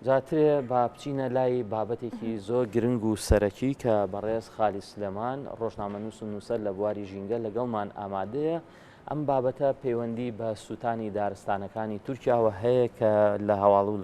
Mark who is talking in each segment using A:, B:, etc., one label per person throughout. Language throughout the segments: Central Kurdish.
A: جا ترێ با بچینە لای بابەتێکی زۆر گرنگ و سەرەکی کە بەڕێز خالید سلێمان ڕۆژنامەنووس و نووسەر لە بواری ژینگە لەگەڵمان ئامادەیە. ئەم بابەتە پەیوەندی بە سووتانی دارستانەکانی تورکیاوە هەیە کە لە هەواڵ و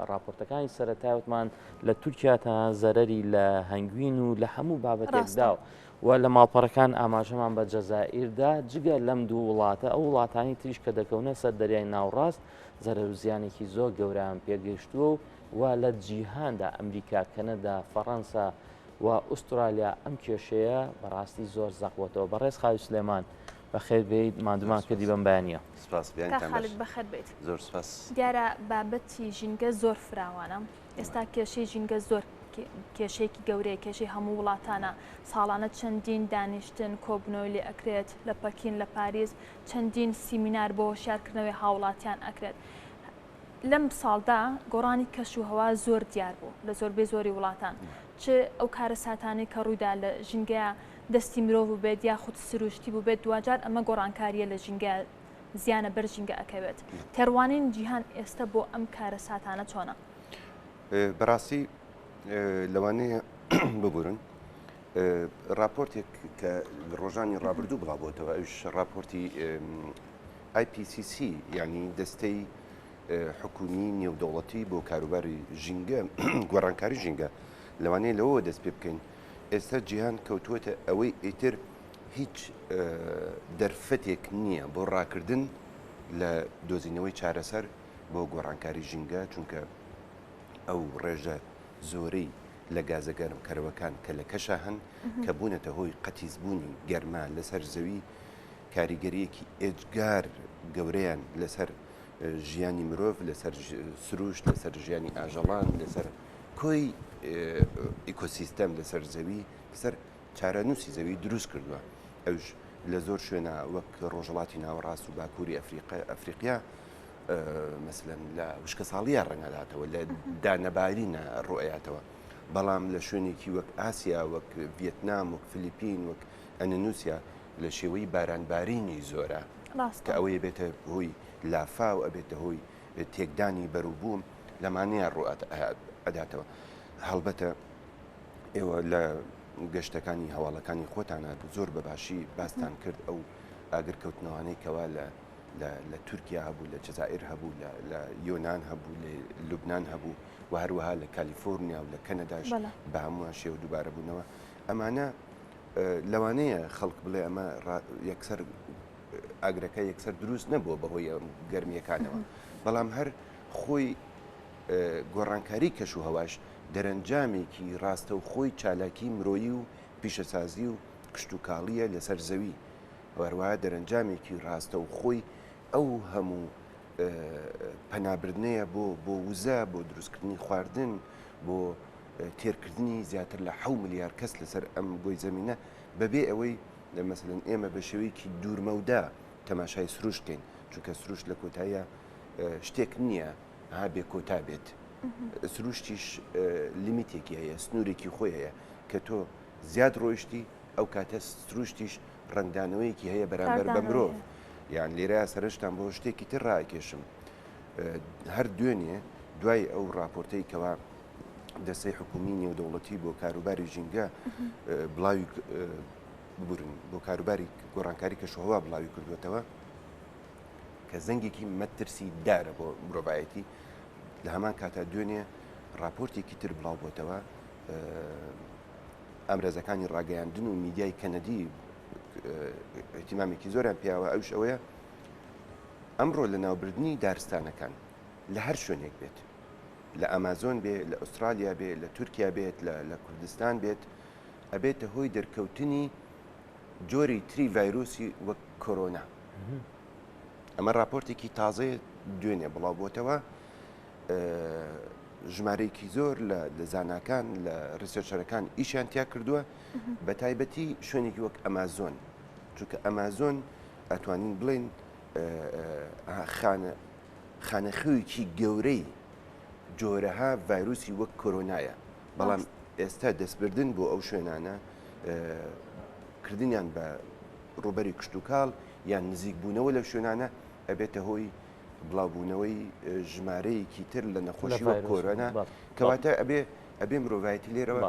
A: ڕاپۆرتەکانی سەرەتای وتمان لە تورکیا تا زەرەری لە هەنگوین و لە هەموو بابەتێک داوە و لە ماڵپەڕەکان ئاماژەمان بە جەزائیر دا، جگە لەم دوو وڵاتە ئەو وڵاتانی تریش کە دەکەونە سەر دەریای ناوڕاست زەرەر و زیانێکی زۆر گەورەیان پێگەیشتووە و و لە جیهاندا ئەمریکا، کەنەدا، فەڕەنسا و ئوسترالیا ئەم کێشەیە بەڕاستی زۆر زەق بۆتەوە. بەڕێز خالید سلێمان بەخێر بێیت، ماندوومان کردی بەم بەیانییە.
B: سپاس،
C: کاک
B: بەیانتان باش.
C: خالید بەخێر بێیت.
B: زۆر سپاس.
C: دیارە بابەتی ژینگە زۆر فراوانە، ئێستا کێشەی ژینگە زۆر کێشەیەکی گەورەیە، کێشەی هەموو وڵاتانە، ساڵانە چەندین دانیشتن، کۆبوونەوەی لێ ئەکرێت لە پەکین، لە پاریس، چەندین سیمینار بۆ هۆشیارکردنەوەی هاوڵاتیان ئەکرێت. لەم ساڵدا گۆڕانی کەش و هەوا زۆر دیار بوو لە زۆربەی زۆری وڵاتان، چ ئەو کارەساتانەی کە ڕوویدا لە ژینگەیا دەستی مرۆڤ بووبێت یاخود سروشتی بووبێت، دواجار ئەمە گۆڕانکارییە لە ژینگەیا زیانە بەر ژینگە ئەکەوێت. تێڕوانین جیهان ئێستە بۆ ئەم کارەساتانە چۆنە؟
B: بەڕاستی لەوانەیە ببورن ڕاپۆرتێک کە لە ڕۆژانی ڕابردوو بڵاوبۆتەوە ئەوش ڕاپۆرتی IPCC یعنی دەستەی حکومی نێودەوڵەتی بۆ کاروباری ژینگە گۆڕانکاری ژینگە لەوانەیە لەوەوە دەست پێ بکەین ئێستا جیهان کەوتووەتە ئەوەی ئیتر هیچ دەرفەتێک نییە بۆ ڕاکردن لە دۆزینەوەی چارەسەر بۆ گۆڕانکاری ژینگە چونکە ئەو ڕێژە زۆرەی لە گازە گەرمکەرەوەکان کە لە کەشا هەن کە بوونەتە هۆی قەتیسبوونی گەرما لەسەر زەوی کاریگەریەکی ئێجگار گەورەیان لەسەر ژیانی مرۆڤ لەسەر سروشت لەسەر ژیانی ئاژەڵان لەسەر کۆی ئیکۆسیستەم لەسەر زەوی لەسەر چارەنووسی زەوی دروست کردووە ئەوش لە زۆر شوێنە وەک ڕۆژهەڵاتی ناوەڕاست و باکووری ئەفریقیا مەسەلەن لە وشکەساڵیە ڕەنگەداتەوە لە دانەبارینە ڕۆیاتەوە بەڵام لە شوێنێکی وەک ئاسیا وەک ڤێتنام وەک فلیپین وەک ئەندەنوسیا لە شێوەی بارانبارینی زۆرە کە ئەوەیە بێتە هۆی لافاو ئەبێتە هۆی تێکدانی بەروبووم لەمانەیە ڕوو ئەداتەوە هەڵبەتە ئێوە لە گەشتەکانی هەواڵەکانی خۆتانە زۆر بەباشی باستان کرد ئەو ئاگرکەوتنەوانەی کەوا لە لە تورکیا هەبوو، لە جەزائیر هەبوو، لە یۆنان هەبوو، لە لوبنان هەبوو و هەروەها لە کالیفۆرنیا و لە کەنەداش بە هەمووان شێوە دووبارە بوونەوە. ئەمانە لەوانەیە خەڵک بڵێ ئەمە یەکسەر ئاگرەکە یەکسەر دروست نەبووە بەهۆی گەرمیەکانەوە، بەڵام هەر خۆی گۆڕانکاری کەش و هەواش دەرەنجامێکی ڕاستەوخۆی چالاکی مرۆیی و پیشەسازی و کشتوکاڵییە لەسەر زەوی. هەروەها دەرەنجامێکی ڕاستەوخۆی ئەو هەموو پەنابردنەیە بۆ بۆ وزە، بۆ دروستکردنی خواردن، بۆ تێرکردنی زیاتر لە حەو ملیار کەس لەسەر ئەم گۆی زەمینە بەبێ ئەوەی مەسەلەن ئێمە بە شێوەیەکی دوورمەودا تەماشای سروشت کەین چونکە سروشت لە کۆتاییە شتێک نییە ها بێ کۆتا بێت سروشتیش لیمیتێکی هەیە سنوورێکی خۆی هەیە کە تۆ زیاد ڕۆیشتی ئەو کاتە سروشتیش ڕەنگدانەوەیەکی هەیە بەرامبەر بە مرۆڤ یان لێرە سەرنجتان بۆ شتێکی تر ڕاکێشم هەر دوێنێ دوای ئەو راپۆرتەی کەوا دەستەی حکومی نێودەوڵەتی بۆ کاروباری ژینگە بڵاوی ببورن بۆ کاروباری گۆڕانکاری کەشوهەوا بڵاوی کردوێتەوە کە زەنگێکی مەترسی دارە بۆ مرۆڤایەتی لە هەمان کاتا دوێنێ راپۆرتێکی تر بڵاو بۆتەوە ئامرازەکانی ڕاگەیاندن و میدیای کەنەدی ئیهتیمامێکی زۆریان پیاوە ئەوش ئەوەیە ئەمڕۆ لە ناوبردنی دارستانەکان لە هەر شوێنێک بێت لە ئەمازۆن بێ لە ئوسترالیا بێ لە تورکیا بێت لە کوردستان بێت ئەبێتە هۆی دەرکەوتنی جۆری تری ڤایرۆسی وەک کۆرۆنا ئەمە راپۆرتێکی تازەیە دوێنێ بڵاو بۆتەوە ژمارەیەکی زۆر لە زاناکان لە researcher ەکان ئیشیان تیا کردووە بە تایبەتی شوێنێکی وەک ئەمازۆن چونکە ئەمازۆن ئەتوانین بڵێن خانە خانەخوێکی گەورەی جۆرەها ڤایرۆسی وەک کۆرۆنایە بەڵام ئێستا دەستبردن بۆ ئەو شوێنانە کردنیان بە ڕووبەری کشتتوکاڵ یان نزیک بوونەوە لەو شوێنانە ئەبێتە هۆی. بڵاوبوونەوەی ژمارەیەکی تر لە نەخۆشی وەک کۆرۆنا کەواتە ئەبێ ئەبێ مرۆڤایەتی لێرەوە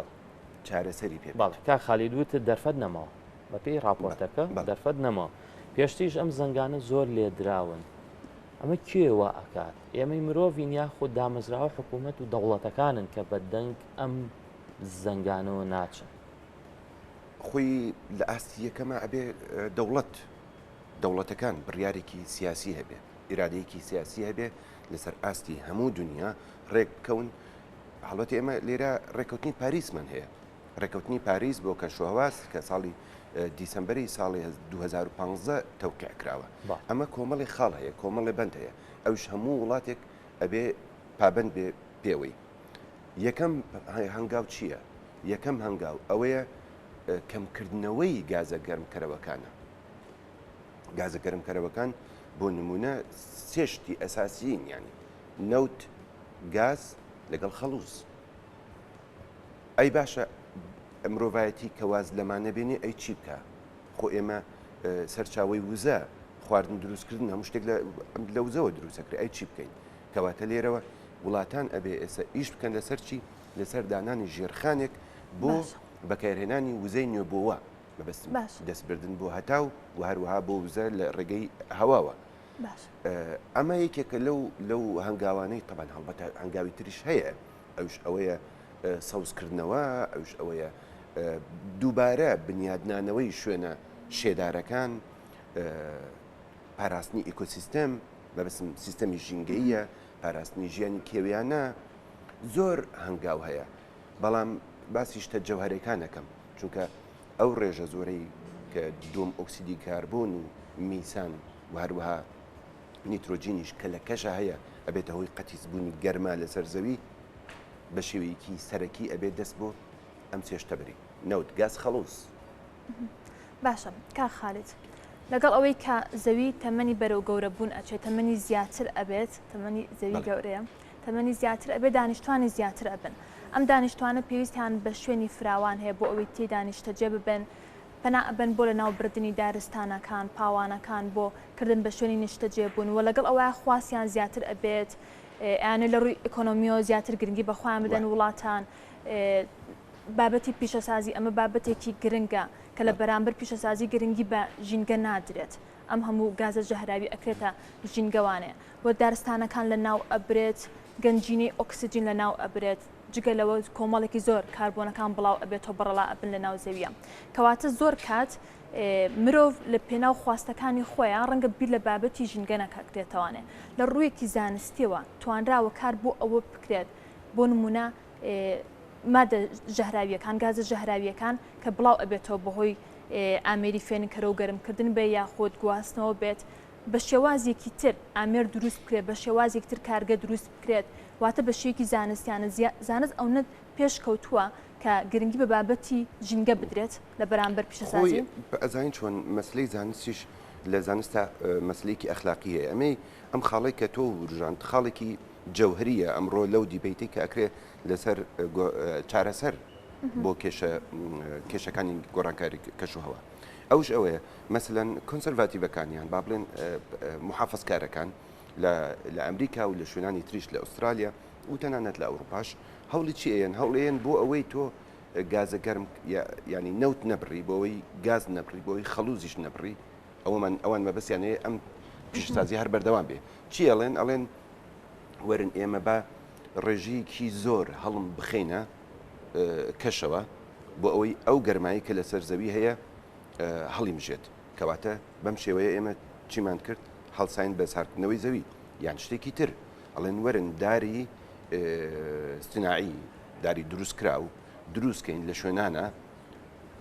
B: چارەسەری پێ
A: بەڵێ کاک خالید وتت دەرفەت نەماوە بەپێی ڕاپۆرتەکە دەرفەت نەماوە پێشتریش ئەم زەنگانە زۆر لێدراون ئەمە کێ وا ئەکات ئێمەی مرۆڤین یاخود دامەزراوە حکوومەت و دەوڵەتەکانن کە بە دەنگ ئەم زەنگانەوە ناچن؟
B: خۆی لە ئاستی یەکەما ئەبێ دەوڵەت دەوڵەتەکان بڕیارێکی سیاسی هەبێ ئیرادەیەکی سیاسی هەبێ لەسەر ئاستی هەموو دنیا ڕێک بکەون هەڵبەت ئێمە لێرە ڕێککەوتنی پاریسمان هەیە ڕێککەوتنی پاریس بۆ کەشوهەوا کە ساڵی دیسەمبەری ساڵی 2015 تەوقیع کراوە ئەمە کۆمەڵی خاڵ هەیە کۆمەڵی بەند هەیە ئەوش هەموو وڵاتێک ئەبێ پابند بێ پێوەی یەکەم هەنگاو چییە؟ یەکەم هەنگاو ئەوەیە کەمکردنەوەی گازە گەرمکەرەوەکانە. گازە گەرمکەرەوەکان بۆ نمونە سێ شتی ئەساسیین یانی نەوت، گاز لەگەڵ خەڵوز. ئەی باشە مرۆڤایەتی کە واز لەمانە بێنێ ئەی چی بکا؟ خۆ ئێمە سەرچاوەی وزە، خواردن دروستکردن هەموو شتێک لە وزەوە دروستەکرێ ئەی چی بکەین؟ کەواتە لێرەوە وڵاتان ئەبێ ئێستا ئیش بکەن لەسەر چی؟ لەسەر دانانی ژێرخانێک بۆ بەکارهێنانی وزەی نوێبۆوە، مەبەستم دەستبردن بۆ هەتاو و هەروەها بۆ وزە لە ڕێگەی هەواوە. ئەمە یەکێکە لەو لەو هەنگاوانەی تەبعەن هەڵبەتە هەنگاوی تریش هەیە ئەوش ئەوەیە سەوزکردنەوە ئەوش ئەوەیە دووبارە بنیادنانەوەی شوێنە شێدارەکان پاراستنی ئیکۆسیستەم مەبەستم سیستەمی ژینگەییە پاراستنی ژیانی کێویانە زۆر هەنگاو هەیە بەڵام باسی شتە جەوهەرەکان ئەکەم چونکە ئەو ڕێژە زۆرەی کە دووەم ئۆکسیدی کاربۆن و میسان و هەروەها نیترۆجینیش کە لە کەشە هەیە ئەبێتە هۆی قەتیسبوونی گەرما لەسەر زەوی بە شێوەیەکی سەرەکی ئەبێت دەست بۆ ئەم سێ شتە بەری نەوت گاز خەڵوز.
C: باشە کاک خالید لەگەڵ ئەوەی کە زەوی تەمەنی بەرەو گەورە بوون ئەچێت تەمەنی زیاتر ئەبێت تەمەنی زەوی گەورەیە تەمەنی زیاتر ئەبێ دانیشتوانی زیاتر ئەبن ئەم دانیشتوانە پێویستیان بە شوێنی فراوان هەیە بۆ ئەوەی تێیدا نیشتەجێ ببن پەنا ئەبەن بۆ لەناوبردنی دارستانەکان پاوانەکان بۆ کردن بە شوێنی نیشتەجێبوون و لەگەڵ ئەوە خواستیان زیاتر ئەبێت ئەیانەوێت لە ڕووی ئیکۆنۆمیەوە زیاتر گرنگی بە خۆیان بدەن وڵاتان بابەتی پیشەسازی ئەمە بابەتێکی گرنگە کە لە بەرامبەر پیشەسازی گرنگی بە ژینگە نادرێت ئەم هەموو گازە ژەهراوی ئەکرێتە ژینگەوانێ و دارستانەکان لە ناو ئەبرێت، گەنجینەی ئۆکسجین لە ناو ئەبرێت، جگە لەوە کۆمەڵێکی زۆر کاربۆنەکان بڵاو ئەبێتەوە بەڕەڵا ئەبن لە ناو زەویە. کەواتە زۆر کات مرۆڤ لە پێناو خواستەکانی خۆیان ڕەنگە بیر لە بابەتی ژینگە نەکرێتەوانێ. لە ڕوویەکی زانستیەوە توانراوە کار بۆ ئەوە بکرێت بۆ نمونە مادە ژەهراویەکان، گازە ژەهراویەکان کە بڵاو ئەبێتەوە بەهۆی ئامێری فێنککەرەوە و گەرمکردن بێ یاخود گواستنەوە بێت بە شێوازێکی تر ئامێر دروست بکرێت، بە شێوازێکی تر کارگە دروست بکرێت، واتە بە شێوەیەکی زانستیانە، زانست ئەونە پێشکەوتووە کە گرنگی بە بابەتی ژینگە بدرێت لە بەرامبەر
B: پیشەسازی. خۆی ئەزانین چۆن مەسلەی زانستیش لە زانستا مەسلەیەکی ئەخلاقی هەیە، ئەمەی ئەم خاڵەی کە تۆ وروژاند خاڵێکی جەوهەرییە ئەمڕۆ لەو دیبەیتەی کە ئەکرێ لەسەر چارەسەر بۆ کێشە کێشەکانی گۆڕانکاری کەشوهەوا. ئەوش ئەوەیە مەسەلەن کۆنسەرڤاتیڤەکان یان با بڵێن موحافزکارەکان لە ئەمریکا و لە شوێنانی تریش لە ئوسترالیا و تەنانەت لە ئەوروپاش هەوڵی چی ئەیەن هەوڵێن بۆ ئەوەی تۆ گازە گەرم ینی نەوت نەبڕی بۆ ئەوەی گاز نەبڕی بۆ ئەوەی خەڵوزیش نەبڕی ئەوەمان ئەوان مەبەستیان هەیە ئەم پیشەسازی هەر بەردەوام بێ چی ئەڵێن ئەڵێن وەرن ئێمە بە ڕێژەیەکی زۆر هەڵم بخەینە کەشەوە بۆ ئەوەی ئەو گەرمایی کە لەسەر زەوی هەیە هەڵیمژێت کەواتە بەم شێوەیە ئێمە چیمان کرد هەڵساین بە ساردکردنەوەی زەوی یان شتێکی تر ئەڵێن وەرن داری ستناعی داری دروستکراو دروستکەین لە شوێنانە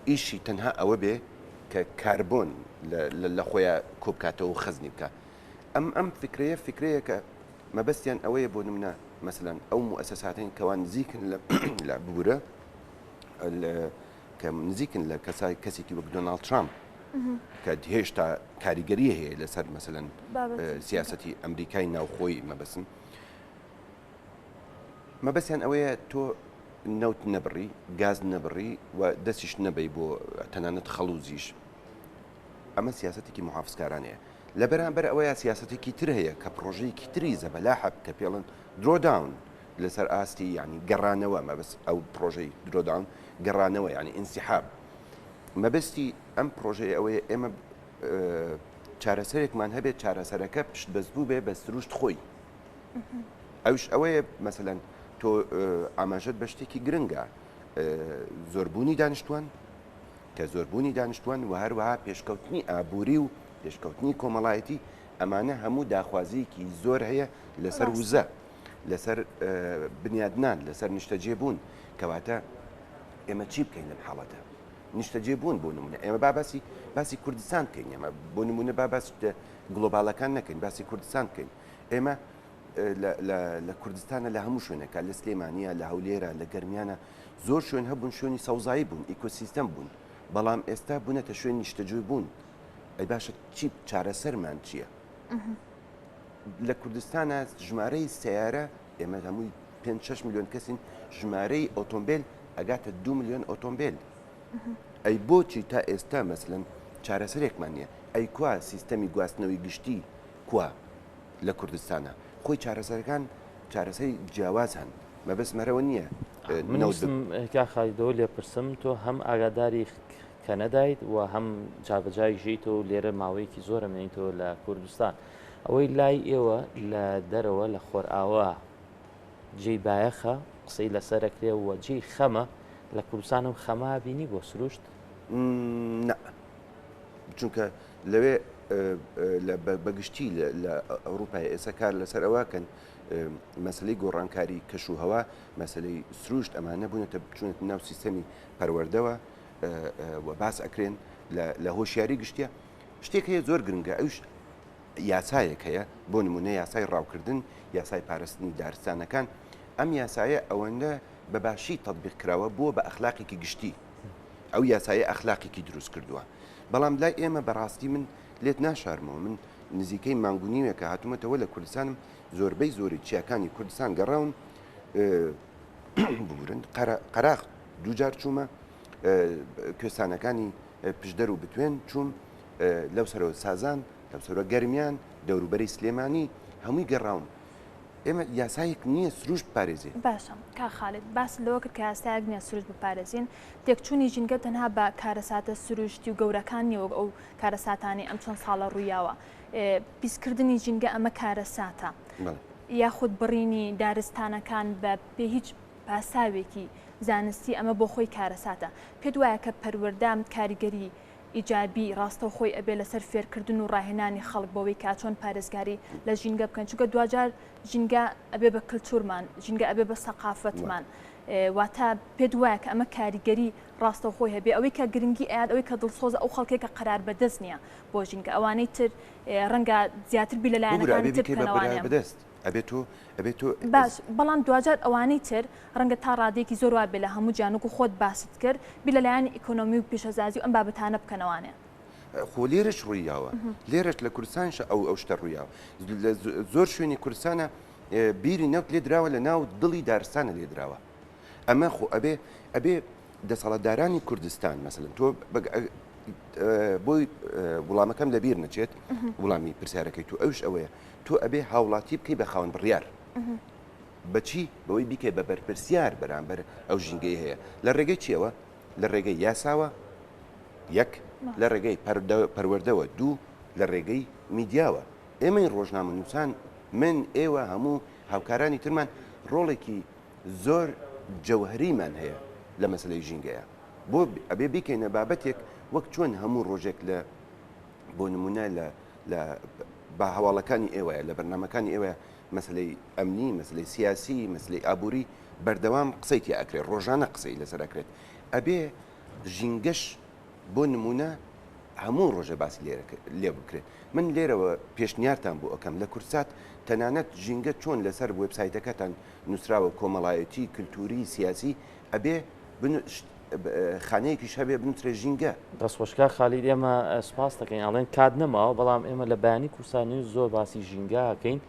B: ئیشی تەنها ئەوە بێ کە کاربۆن لە خۆیان کۆبکاتەوە و خەزنی بکە ئەم ئەم فکرەیە فکرەیە کە مەبەستیان ئەوەیە بۆ نمونە مەسەلەن ئەو موئەسەساتەین کەوا نزیکن لە ببورە کە نزیکن لە کەسای کەسێکی وەک دۆناڵد ترامپ کە هێشتا کاریگەری هەیە لەسەر مەسەلەن سیاسەتی ئەمریکای ناوخۆی مەبەسم مەبەستیان ئەوەیە تۆ نەوت نەبڕی گاز نەبڕی و دەستیش نەبەی بۆ تەنانەت خەڵوزیش ئەمە سیاسەتێکی محافزکارانەیە. لە بەرامبەر ئەوەیا سیاسەتێکی تر هەیە کە پڕۆژەیەکی تری زەبەلاحە کە پێڵن drawdown لەسەر ئاستی یانی گەڕانەوە مەبەست ئەو پڕۆژەی drawdown گەڕانەوە یانی انسحاب مەبەستی ئەم پڕۆژەیە ئەوەیە ئێمە چارەسەرێکمان هەبێت چارەسەرەکە پشت بەستبوو بێ بە سروشت خۆی ئەوش ئەوەیە مەسەلەن تۆ ئاماژەت بە شتێکی گرنگە زۆربوونی دانیشتوان کە زۆربوونی دانیشتوان و هەروەها پێشکەوتنی ئابووری و پێشکەوتنی کۆمەڵایەتی ئەمانە هەموو داخوازیەکی زۆر هەیە لەسەر وزە لەسەر بنیادنان لەسەر نیشتەجێبوون کەواتە ئێمە چی بکەین لەم حاڵەتە نیشتەجێبوون بۆ نمونە ئێمە با باسی باسی کوردستان بکەین ئێمە بۆ نمونە با باس گلۆبالەکان نەکەین باسی کوردستان بکەین ئێمە لە کوردستانە لە هەموو شوێنەکە لە سلێمانە لە هەولێرە لە گەرمیانە زۆر شوێن هەبوون شوێنی سەوزایی بوون ئیکۆسیستەم بوون بەڵام ئێستا بوونەتە شوێن نیشتەجێ بوون ئەی باشە چی چارەسەرمان چییە؟ لە کوردستانە ژمارەی سیارە ئێمە هەمووی 5 میلیۆن کەسین ژمارەی ئۆتۆمبیل ئەگاتە 2 میلیۆن ئۆتۆمبیل ئەی بۆچی تا ئێستا مەسلەن چارەسەرێکمان نییە ئەی کوا سیستەمی گواستنەوەی گشتی کوا لە کوردستانە خۆی چارەسەرەکان چارەسەری جیاواز هەن مەبەستم هەر ئەوە نییە
A: من
B: نەوت
A: ویستم کاک خالیدەوە لێپرسم تۆ هەم ئاگاداری کەنەدایت و هەم جابەجای ژیتەوە و لێرە ماوەیەکی زۆرە مێنیتەوە لە کوردستان ئەوەی لای ئێوە لە دەرەوە لە خۆرئاوا جێی بایەخە قسەی لەسەرەکرێ و جێی خەمە لە کوردستانم خەما بینی بۆ سروشت؟
B: نا چونکە لەوێ بە گشتی لە ئەوروپای ئێستا کار لەسەر ئەوە کەن مەسلەی گۆڕانکاری کەش و هەوا مەسلەی سروشت ئەمانە بوونەتە بچوونەتە ناو سیستەمی پەروەردەوە و باس ئەکرێن لە هۆشیاری گشتیە شتێک هەیە زۆر گرنگە ئەوش یاسایەک هەیە بۆ نمونە یاسای ڕاوکردن یاسای پارستنی دارستانەکان ئەم یاسایە ئەوەندە بە باشی تەطبیق کراوە بووە بە ئەخلاقێکی گشتی ئەو یاسایە ئەخلاقێکی دروست کردووە بەڵام لای ئێمە بەڕاستی من لێت ناشارمەوە من نزیکەی مانگ و نیوێکە هاتوومەتەوە لە کوردستانم زۆربەی زۆری چیاکانی کوردستان گەڕاوم ببورن قەراخ دووجار چوومە کوێستانەکانی پشدەر و بتوێن چووم لەو سەرەوە سازان لەو سەرەوە گەرمیان دەوروبەری سلێمانی هەمووی گەڕاوم ئێمە یاسایەک نییە سروشت بپارێزێ.
C: باشە کاک خالد باست لەوە کرد کە یاسایەک نییە سروشت بپارێزین، تێکچوونی ژینگە تەنها بە کارەساتە سروشتی و گەورەکان نییە وەک ئەو کارەساتانەی ئەم چەند ساڵە ڕوویاوە، پیسکردنی ژینگە ئەمە کارەساتە یاخود بڕینی دارستانەکان بە بێ هیچ پاساوێکی زانستی ئەمە بۆ خۆی کارەساتە، پێت وایە کە پەروەردە کاریگەری ئیجابی ڕاستەوخۆی ئەبێ لەسەر فێرکردن و ڕاهێنانی خەڵک بەوەی کە چۆن پارێزگاری لە ژینگە بکەن چونکە دواجار ژینگە ئەبێ بە کلتورمان ژینگە ئەبێ بە سەقافەتمان واتە پێت وایە کە ئەمە کاریگەری ڕاستەوخۆی هەبێ ئەوەی کە گرنگی ئەیات ئەوەی کە دڵسۆزە ئەو خەڵکێک کە قەرار بەدەست نییە بۆ ژینگە ئەوانەی تر ڕەنگە زیاتر بیر لە لایەنەکانی تر بکەنەوانێ.
B: ئەبێ تۆ ئەبێ تۆ
C: باش بەڵام دواجار ئەوانەی تر ڕەنگە تا ڕادەیەکی زۆر وابێ لە هەموو جیان وەکو خۆت باست کرد بیر لە لایەنی ئیکۆنۆمی و پیشەسازی و ئەم بابەتانە بکەنەوانێ.
B: خۆ لێرەش ڕووی یاوە لێرەش لە کوردستانیش ئەو ئەو شتە ڕووی یاوە لە زۆر شوێنی کوردستانە بیری نەوت لێ دراوە لە ناو دڵی دارستانە لێ دراوە ئەمە خۆ ئەبێ ئەبێ دەسەڵاتدارانی کوردستان مەسەلەن تۆ بۆی وڵامەکەم لەبیر نەچێت وڵامی پرسیارەکەی تو ئەوش ئەوەیە تۆ ئەبێ هاوڵاتی بکەی بە خاوەن بڕیار بەچی بەوەی بیکەی بە بەرپرسیار بەرامبەر ئەو ژینگەی هەیە لە ڕێگەی چیەوە لە ڕێگەی یاساوە یەک لە ڕێگەی پەروەردەوە دوو لە ڕێگەی میدیاوە ئێمەی ڕۆژنامەنووسان من ئێوە هەموو هاوکارانی ترمان ڕۆڵێکی زۆر جەوهەریمان هەیە لە مەسەلەی ژینگەیا بۆ ئەبێ بیکەینە بابەتێک وەک چۆن هەموو ڕۆژێک لە بۆ نمونە لە لە بە هەواڵەکانی ئێوەیە لە بەرنمەکانی ئێوە مەسلەی ئەمنی مەسلەی سیاسی مەسلەی ئابووری بەردەوام قسەی تیا ئەکرێت ڕۆژانە قسەی لەسەر ئەکرێت ئەبێ ژینگەش بۆ نموونە هەموو ڕۆژێ باسی لێ بکرێت. من لێرەوە پێشنیارتان بۆ ئەکەم لە کوردسات تەنانەت ژینگە چۆن لەسەر وێبسایتەکەتان نووسراوە کۆمەڵایەتی، کلتووری، سیاسی ئەبێ خانەیەکیش هەبێ بنووسرێ ژینگە.
A: دەست خۆش کاک خالید ئێمە سوپاست دەکەین ئەڵێن کات نەماوە بەڵام ئێمە لە بەیانی کوردستان نیوز زۆر باسی ژینگە ئەکەین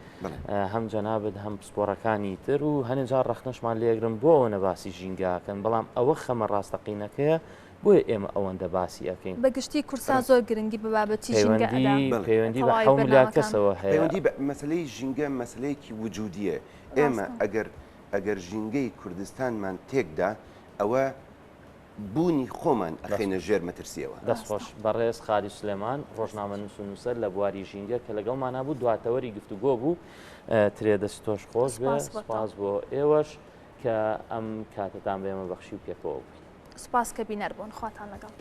A: هەم جەنابت هەم پسپۆڕەکانی تر و هەنێ جار ڕەخنەشمان لێگرن بۆ ئەوە نە باسی ژینگە ئەکەن بەڵام ئەوە خەمە ڕاستەقینەکەیە. بۆیە ئێمە ئەوەندە باسی ئەکەین.
C: بە گشتی کوردستان زۆر گرنگی بە بابەتی ژینگە ئەدا.
A: پەیوەندی بە حەو ملیار کەسەوە هەیە.
B: پەیوەندی بە مەسەلەی ژینگە مەسەلەیەکی وجودییە. ئێمە ئەگەر ئەگەر ژینگەی کوردستانمان تێکدا ئەوە بوونی خۆمان ئەخەینە ژێر مەترسییەوە.
A: دەست خۆش بەڕێز خالید سلێمان ڕۆژنامەنووس و نووسەر لە بواری ژینگە کە لەگەڵمانا بوو دواتەوەری گفتوگۆ بوو ترێ دەست تۆش خۆش بێ سپاس بۆ ئێوەش کە ئەم کاتەتان بە ئێمە بەخشی و پێکەوە بووین.
C: سوپاس کە بینەر بوون خواتان لەگەڵ.